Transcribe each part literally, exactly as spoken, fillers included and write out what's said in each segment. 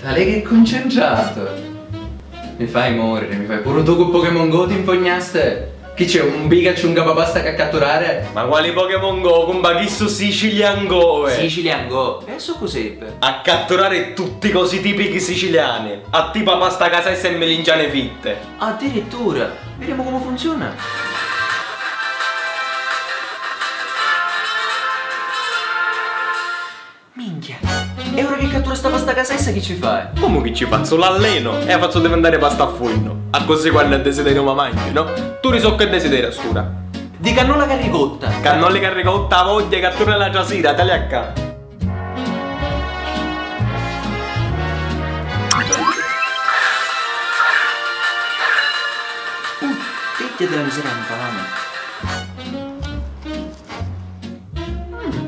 Tale che concentrato! Mi fai moriri, mi fai puru tu cu Pokémon Go ti nfognaste? Chi c'è, un Pikachu, un capapasta ca catturare? Ma quali Pokémon Go, cumpa, chistu Sicilian Go è! Sicilian Go? E su cos'è? A catturare tutti i cosi tipichi siciliani, a tipa pasta casessa e milinciane fitte. Addirittura! Vediamo come funziona. Minchia! E ora che cattura sta pasta casessa chi ci fai? Comu chi ci fazzu? L'allenu e la fazzu diventari pasta a furnu. Accussì quannu desideriu ma mangiu, no? Tu di soccu desideri a st'ura? Di cannola carricotta! Cannoli carricotta, a vogghia, cattura la trasira, tali a ca. Figghiati la miseria infame. Mm.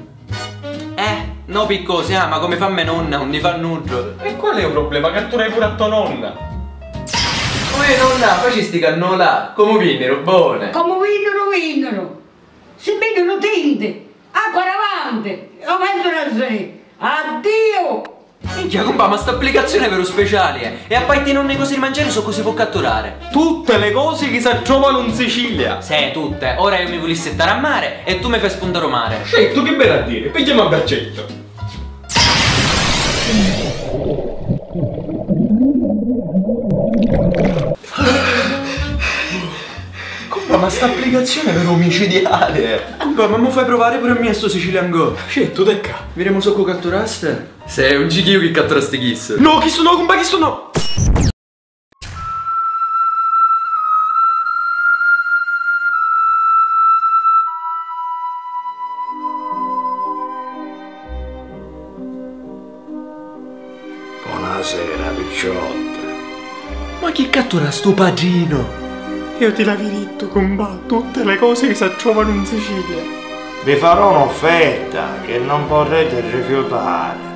Eh, no piccosi, ah, ma come fa me nonna, non ne fa nulla. E qual è il problema? Catturai pure a tua nonna. Uè nonna, facisti cannola? Come vinniru? Buone. Comu vinniru, vinniru. Si vinniru tinti, acqua davanti, o ventu na sri. Addiu! Minchia, cumpà, ma sta applicazione è veru speciali, eh! E a parti non i cosi di mangiari so cosi può catturare? Tutte le cose che si trovano in Sicilia! Sì, tutte. Ora io mi vulissi stare a mare e tu mi fai spuntare o mare. Certo, che bene a dire, pigliamo a braccetto. Cumpà, ma sta applicazione è veru omicidiale! Cumpà, ma mi fai provare pure a mia sto Sicilian Go? Certo, te ca. Videmu soccu catturaste. Sì, un cicchiu chi catturasti chistu. No, chistu no, cumpà, chistu no! Bonasera, picciotta. Ma chi cattura stu padrino? Io ti l'avi dittu, cumpà, tutte le cose che si trovano in Sicilia. Vi farò un'offerta che non potrete rifiutare.